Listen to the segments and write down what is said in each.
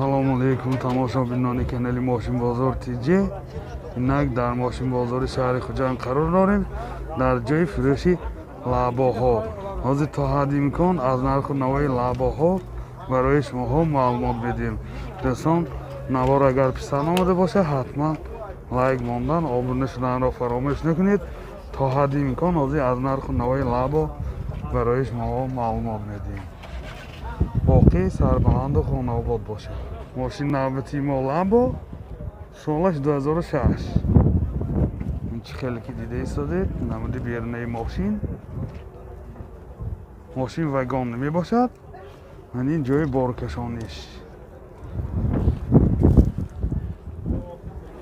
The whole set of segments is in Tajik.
Салому алейкум тамошобинони канали Мошинбозор ТЖ. Инак дар Мошинбозори шаҳри Хуҷанд қарор дорем, дар ҷои фурӯши лабоҳо. Ҳозир то ҳадди имкон аз нарху навои лабоҳо барои шумоҳо маълумот медиҳем. Дӯстон, навор агар писанд омада бошад, ҳатман лайк мондан, обуна шуданро фаромӯш накунед. То ҳадди имкон ҳозир аз нарху навои лабо барои шумоҳо маълумот медиҳем. Боқӣ сарбаланду хонаобод бошед. Мошин навбати мо Лабо, солаш 2006. Ин чӣ хеле ки дида истодед, намуди берунаи мошин. Мошин вагон мебошад. Ман ин ҷои боркашониш.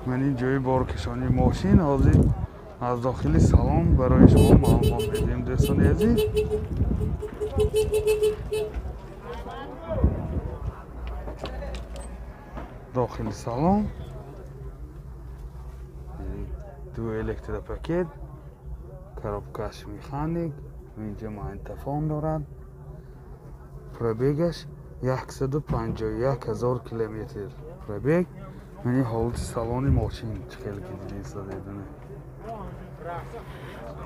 Ман ин ҷои боркашонии мошин. Ҳозир аз дохили салон барои шумо маълумот медиҳем, дӯстони азиз. Дохили салон ду электропакет, коробкаш механик, инҷа магнитофон дорад. Пробегаш 151 ҳазор километр пробег. Мани ҳолати салони мошин чӣ хеле ки дида истодед.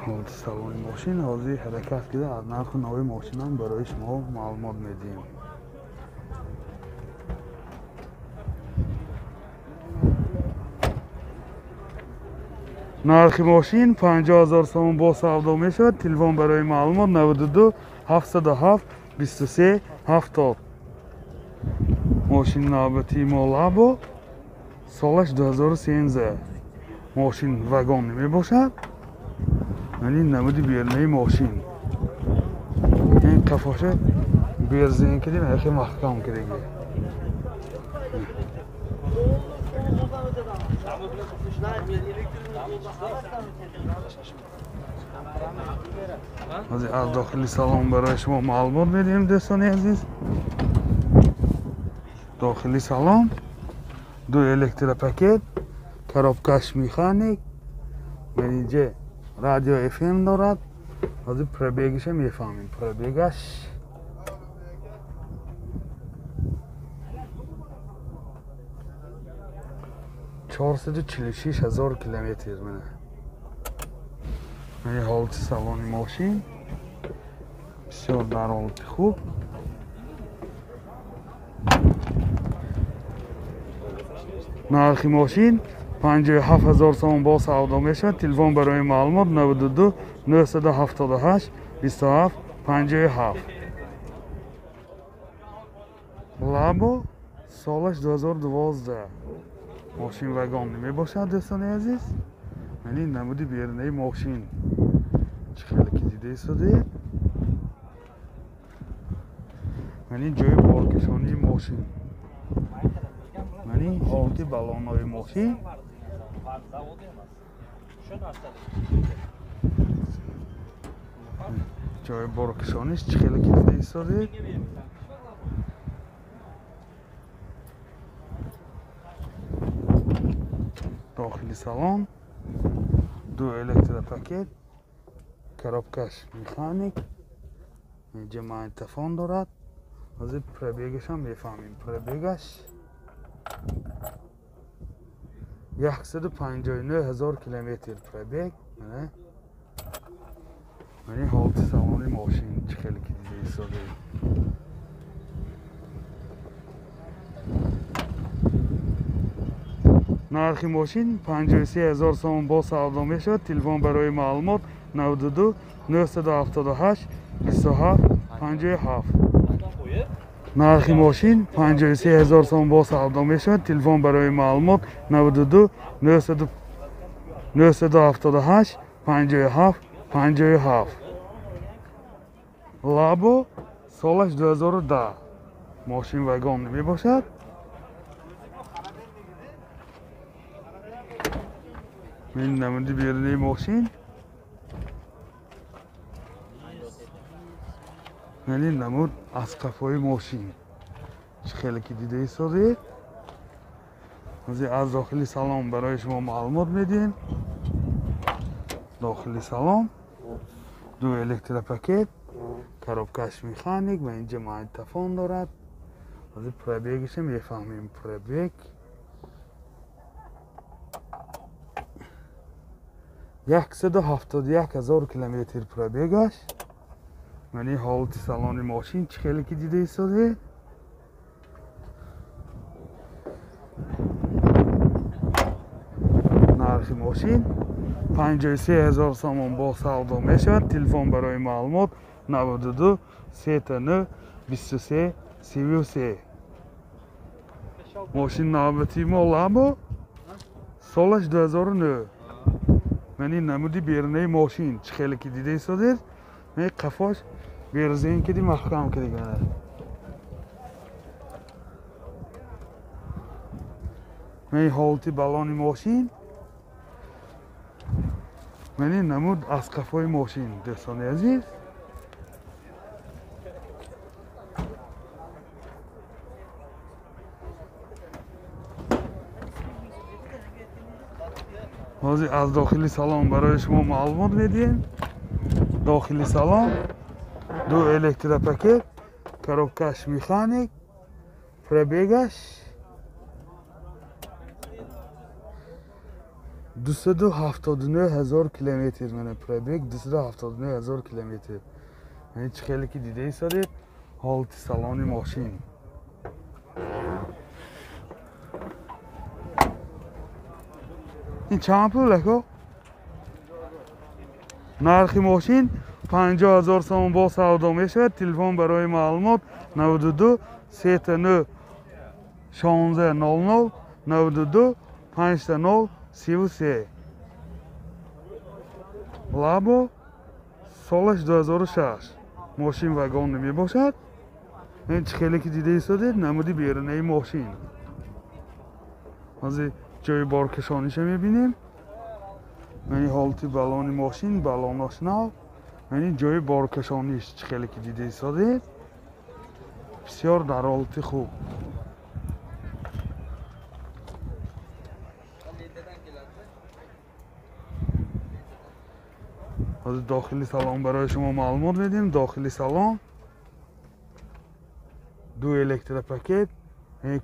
Ҳолати салони мошин. Ҳозир ҳаракат кида аз нарху нави мошинам барои шумо маълумот медиҳем. Нархи мошин 50 ҳазор сомон бо савдо мешавад. Телефон барои маълумот 92 707 23 70. Мошин навбати мо Лабо, солаш 2013. Мошин вагон мебошад. Мани намуди берунаи мошин. Ин қафоша берзин кардем, яхе маҳкам кардем. Аз дохили салон барои шумо маълумот медиҳем, дӯстони азиз. Дохили салон ду электропакет, коробкаш механик, ман инҷа радио FM дорад. Ҳозир пробегиша мефаҳмем. Пробегаш 446 ҳазор километр. Мана мани ҳолати салони мошин бисёр дар ҳолати хуб. Нархи мошин 57 ҳазор сомон бо савдо мешавад. Телефон барои маълумот 92 978 27 57. Лабо, солаш 2012. Мошин вагон мебошад, дӯстони азиз. Мани намуди берунаи мошин чӣ хеле ки дида истодед. Мани ҷои боркашонии мошин. Мани ҳолати баллонҳои мошин. Ҷои боркашониш чӣ хеле ки дида истодед. Дохили салон ду электропакет, коробкаш механик, инҷа магнитофон дорад. Ҳозир пробегашам мефаҳмем. Пробегаш 159 ҳазор километр пробег. Мани ҳолати салони мошин чӣ хеле ки дида истодед. Нархи мошин 53 ҳазор сомон бо савдо мешавад. Телефон барои маълумот 92 978 27 57. Нархи мошин 53 ҳазор сомон бо савдо мешавад. Телефон барои маълумот 92 978 57 57. Лабо, солаш 2010. Мошин вагон мебошад. Мин намуди берунаи мошин. Мани намуд аз қафои мошин чӣ хеле ки дида истодед. Ҳозир аз дохили салон барои шумо маълумот медиҳем. Дохили салон ду электропакет, коробкаш механик ва инҷа магнитофон дорад. Ҳозир пробегиша мефаҳмем. Пробег 171 000 километр пробегаш. Мани ҳолати салони мошин чӣ хеле ки дида истодед. Нархи мошин 53 000 сомон бо савдо мешавад. Телефон барои маълумот 92 39 23 33. Мошин навбати мо Лабо, солаш 2009. Мани намуди берунаи мошин чӣ хеле ки дида истодед. Мани қафош берзин киди маҳкам кидигана. Мани ҳолати балони мошин. Мани намуд аз қафои мошин, дӯстони азиз. Ҳозир аз дохили салон барои шумо маълумот медиҳем. Дохили салон ду электропакет, коробкаш механик, пробегаш 279 000 километр. Мана пробег 279 000 километр. Мани чӣ хеле ки дида истодед ҳолати салони мошин. Ин чанд пул ако? Нархи мошин 50 000 сомон бо савдо мешавад. Телефон барои маълумот 92 39 16 00 92 50 33. Лабо, солаш 2006. Мошин вагон мебошад. Ин чӣ хеле ки дида истодед намуди берунаи мошин. Ҳозир ҷои боркашониша мебинем. Мани ҳолати балони мошин, балонош нав. Мани ҷои боркашониш чӣ хеле ки дида истодед. Бисёр дар ҳолати хуб. Ҳозир дохили салон барои шумо маълумот медиҳем. Дохили салон ду электропакет,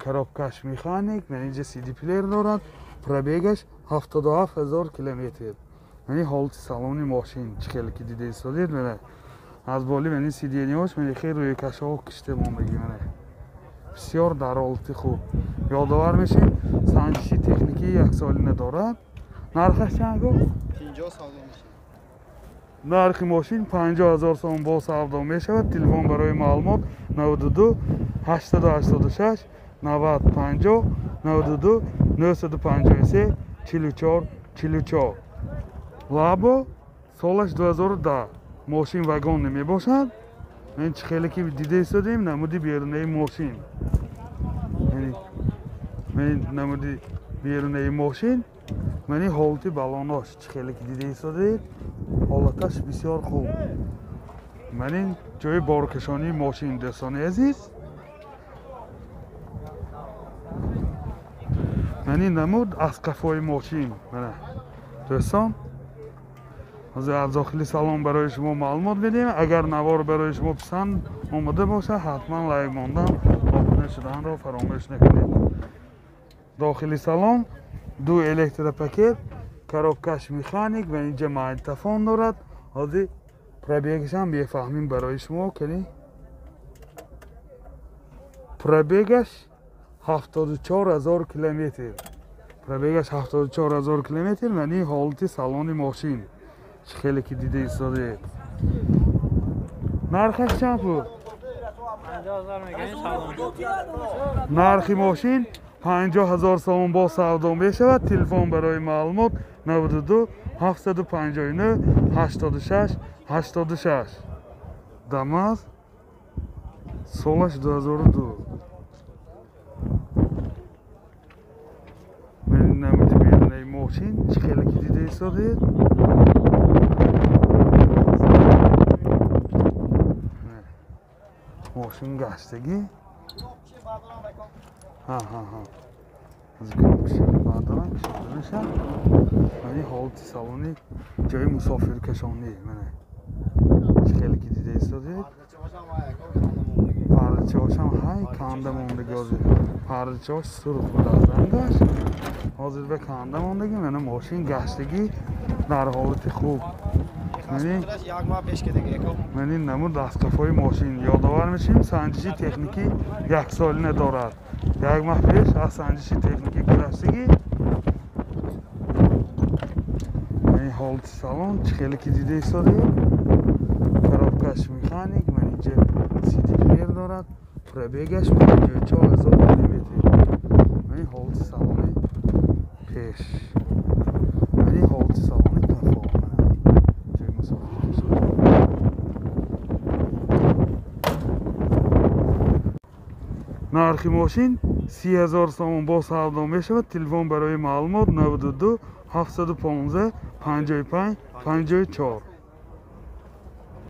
коробкаш механик, инҷа CD плеер дорад. Пробегаш 77 000 километр. Мани ҳолати салони мошин чӣ хеле ки дида истодед. Мана аз боли мани сиденьяш мани хеле рӯйкашҳо кишта мондагӣ. Мана бисёр дар ҳолати хуб. Ёдовар мешем, санҷиши техникии яксолина дорад. Нархаш чанд гуфт? 50 савдо мешавад. Нархи мошин 50 000 сомон бо савдо мешавад. Телефон барои маълумот 92 886 90 50 92 953 44 44. Лабо, солаш 2010. Мошин вагон намебошад. Ин чӣ хеле ки дида истодем намуди берунаи мошин. Мани намуди берунаи мошин. Мани ҳолати балонош чӣ хеле ки дида истодед. Ҳолаташ бисёр хуб. Мани ҷои боркашонии мошин, дӯстони азиз. Мани намуд аз қафои мошин. Мана дӯстон, ҳозир аз дохили салон барои шумо маълумот медиҳем. Агар навор барои шумо писанд омада бошад, ҳатман лайк мондан, обуна шуданро фаромӯш накунед. Дохили салон ду электропакет, коробкаш механик ва инҷа магнитофон дорад. Ҳозир пробегашам мефаҳмем барои шумо. Кани пробегаш 74 000 километр. Пробегаш 74 000 километр. Мани ҳолати салони мошин чӣ хеле ки дида истодед. Нархаш чанд пул? Нархи мошин 50 000 сомон бо савдо мешавад. Телефон барои маълумот 92 759 86 86. Дамаз, солаш 2002. Мани намуди берунаи мошин чӣ хеле ки дида истодед. Мошин гаштагӣ. Ҳа. Аз кнопкаша бардорам, кушода мешавад. Мани ҳолати салони ҷои мусофиркашонӣ. Мана чӣ хеле ки дида истодед. Пардачаҳошам ҳай канда мондагӣ, ҳозир пардачаҳош сурх будааст рангаш, ҳозир ба канда мондагӣ. Мана мошин гаштагӣ дар ҳолати хуб. Ман ин намуд дастқафои мошин. Ёдовар мешавем, санҷиши техникӣ яксолина дорад. Як маҳ пеш аз санҷиши техникӣ гузаштагӣ. Ин ҳолати салон чӣ хеле ки дида истодед. Коробкаш механик, ман инҷа CD плеер дорад. Пробегаш 54 000 километр. Ман ин ҳолати салони пеш. Ман ин ҳолати салони кафо. Ҷои мусофиркашӣ. Нархи мошин 30 000 сомон, бо савдо мешавад. Телефон барои маълумот 92 715 55 54.